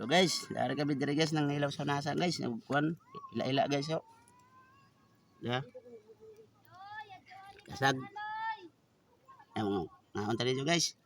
So guys, dari kami diri, guys, nang ilaw sa nasa, guys, nagkuan ila-ila, guys, oh. Ya. Kasag. Ay mga naon ta dito, guys.